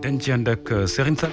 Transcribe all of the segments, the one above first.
dañ ci ànd ak Serigne Sall.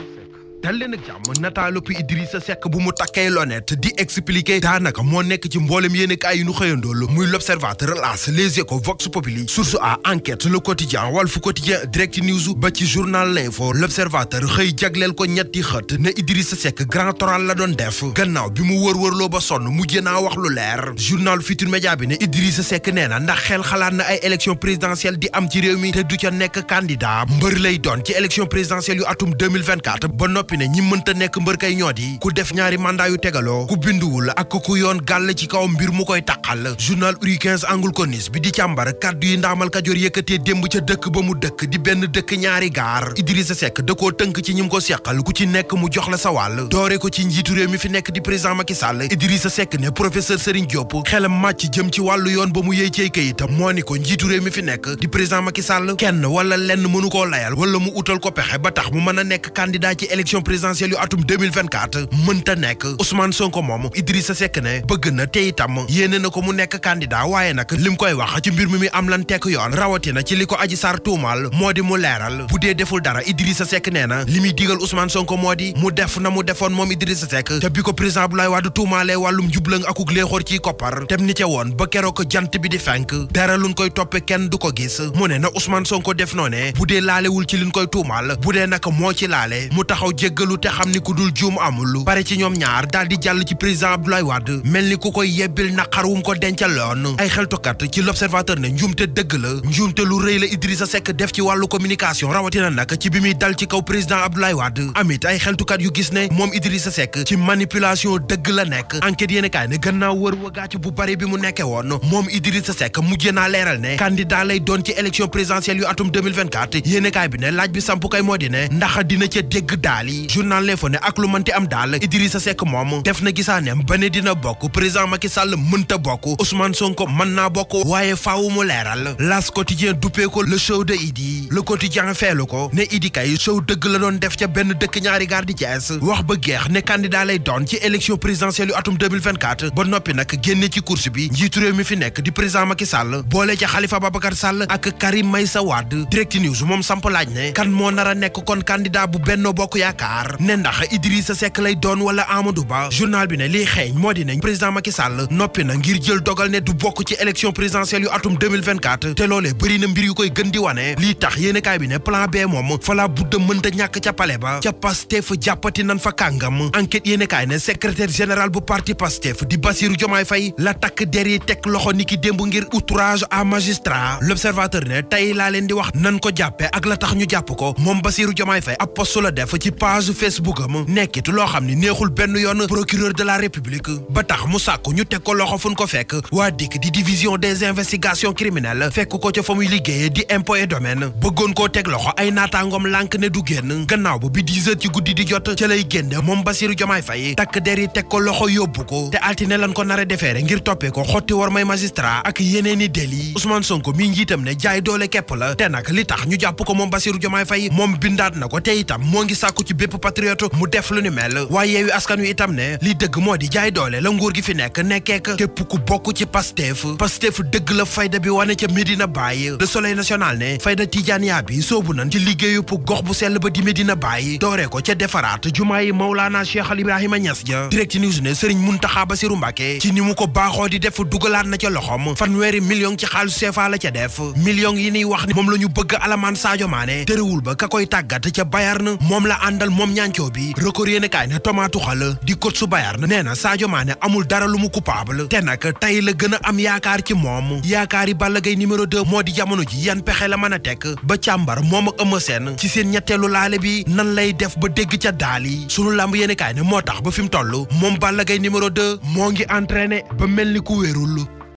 dal leen ak jàmm nataalu Idrissa Seck bu mu takkee lonet di expliquer daanaka moo nekk ci mboolem yéenekaay yi nu xëyandool muy l'Observateur, L'As, Les Échos, Vox Populi, Source A, Enquête, Le Quotidien, Walf Quotidien, Direct News ba ci journal L'Info. L'Observateur xëy jagleel ko ñetti xët ne Idrissa Seck grand oral la doon def gannaaw bi mu wër-wërloo ba sonn mujjee naa wax lu leer. Journal Futurs Médias bi ne Idrissa Seck nee na ndax xel xalaat na ay élection présidentielle di am ci réew mi te du ca nekk candidat mbër lay doon ci élection présidentielle yu atum 2024 ba noppi ne ñi mënta nekk mbër kay ñoodi ku def ñaari mandat yu tegaloo ku binduwul ak ku yoon gàll ci kaw mbir mu koy taqal. Journal Uri 15 Angle Corniche bi di càmbar kàddu yi Ndaamal Kajoor yëkkatee démb ca dëkk ba mu dëkk di benn dëkk ñaari gaar. Idrissa Seck da koo tënk ci ñim ko seqal ku ci nekk mu jox la sa wàll doore ko ci njiitu réew mi fi nekk di président Macky Sall. Idrissa Seck ne professeur Serigne Diop xelam màcc jëm ci wàllu yoon ba mu yëy cey kayitam moo ni ko njiitu réew mi fi nekk di président Macky Sall kenn wala lenn mënu koo layal wala mu utal ko pexe ba tax mu mën a nekk candidat ci élection présidentielle yu atum 2024 mënta nekk. Ousmane Sonko moom Idrissa Seck ne bëgg na te itam yéene na ko mu nekk candidat waaye nag lim koy wax ci mbir mi am lan tekk yoon rawatina ci li ko Adji Sarr tuumal moo di mu leeral bu dee deful dara. Idrissa Seck nee na li muy digal Ousmane Sonko moo di mu def na mu defoon moom Idrissa Seck te bi ko président Abdoulaye Wade tuumaalee wàllum jublang akuk léexoor ciy koppar tem ni ca woon ba keroog ko jant bi di fenk dara luñ koy toppe kenn du ko gis. mu ne na Ousmane Sonko def noo ne bu dee laalewul ci liñ koy tuumal bu dee nag moo ci laale mu taxaw jéggalu te xam ni ku dul juum amul pare ci ñoom ñaar daal di jàll ci président Abdoulaye Wade mel ni ku koy yebbil naqar wum ko dencaloon. ay xeltukat ci l'Observateur ne njuumte dëgg la njuumte lu rëy la Idrissa Seck def ci wàllu communication rawatina nag ci bi muy dal ci kaw président Abdoulaye Wade. amit ay xeltukat yu gis ne moom Idrissa Seck ci manipulation dëgg la nekk. enquête yéen kaay ne gannaaw wër wagaati bu bari bi mu nekkee woon moom Idrissa Seck mujjee naa leeral ne candidat lay doon ci élection présidentielle yu atum 2024. yéen kaay bi ne laaj bi samp kay moo di ne ndax dina ca dégg daal yi. journal L'Info ne ak lu mënti am daal Idrissa Seck moom def na gisaaneem ba ne dina bokk président Macky Sall mënta bokk Ousmane Sonko mën naa bokk waaye faawu mu leeral. L'As Quotidien duppee ko le show de Idi. Le Quotidien feelu ko ne Idi kay show dëgg la doon def ca benn dëkk ñaari gaar di Thiès wax ba geex ne candidat lay doon ci élection présidentielle yu atum 2024 ba noppi nag génne ci course bi njiitu réew mi fi nekk di président Macky Sall boole ca Khalifa Babacar Sall ak Karim Meïssa Wade. Direct News moom samp laaj ne kan moo nar a nekk kon candidat bu Benno Bokk Yaakaar ne ndax Idrissa Seck lay doon wala Amadou Ba. journal bi ne liy xeeñ moo di ne président Macky Sall noppi na ngir jël dogal ne du bokk ci élection présidentielle yu atum 2024 te loolee bëri na mbir yu koy gën di wane lii tax yéenekaay bi ne plan B moom fa la budda mënta ñàkk ca palais ba ca Pastef jàppati nan fa kàngam. enquête yéenekaay ne secrétaire général bu parti Pastef di Bassirou Diomaye Faye la takk der yi teg loxo niki démb ngir outrage à magistrat. L'Observateur ne tey laa leen di wax nan ko jàppe ak la tax ñu jàpp ko moom Bassirou Diomaye Faye ab post la def ci page Facebook am nekkit loo xam ne neexul benn yoon procureur de la République ba tax mu sàkku ñu teg ko loxo fu ñu ko fekk waa DIC di division des investigations criminelles fekk ko ca fa muy liggéeye di impôt et domaine bëggoon koo teg loxo ay naataangoom lànk ne du génn gannaaw ba bi 10 heures ci guddi di jot ca lay génne moom Bassirou Diomaye Faye takk der yi teg ko loxo yóbbu ko te altine lan ko nar a defeere ngir toppee ko xotti war may magistrat ak yeneeni délit. Ousmane Sonko mi njiitam ne jaay doole képp la te nag li tax ñu jàpp ko moom Bassirou Diomaye Faye moom bindaat na ko te itam moo ngi sàkku ci bépp patriote mu def lu ni mel. waaye Yewwi Askan Wi itam ne li dëgg moo di jaay doole la nguur gi fi nekk nekkeek képp ku bokk ci Pastef dëgg la fayda bi wane ca Medina Baye. Le Soleil national ne fayda Tijaaniya bi soobu nan ci liggéeyu pour gox bu sell ba di Medina Baye dooree ko ca defaraat jumaa yi Mawlana Cheikh Al Ibrahima Niass ja. Direct News ne Serigne Mountakha Bassirou Mbacké ci ni mu ko baaxoo di def dugalaat na ca loxom fanweeri million ci xaalisu CFA la ca def million yi niy wax ni moom la ñu bëgg alamaan Sadio Mané terewul ba ka koy tàggat ca Bayern moom la àndal moom ñaancoo bi record yéene kaay ne Thomas Tuchel di coach su Bayern nee na Sadio Mané amul dara lu mu coupable te nag tey la gën a am yaakaar ci moom yaakaar yi Balla Gaye numéro 2 moo di jamono ji yan pexe la mën a teg ba càmbar moom ak Eumeu Sène ci seen ñetteelu laale bi nan lay def ba dégg ca daal yi sunu làmb yéene kaay ne moo tax ba fi mu toll moom Balla Gaye numéro 2 moo ngi entraîné ba mel ni ku wérul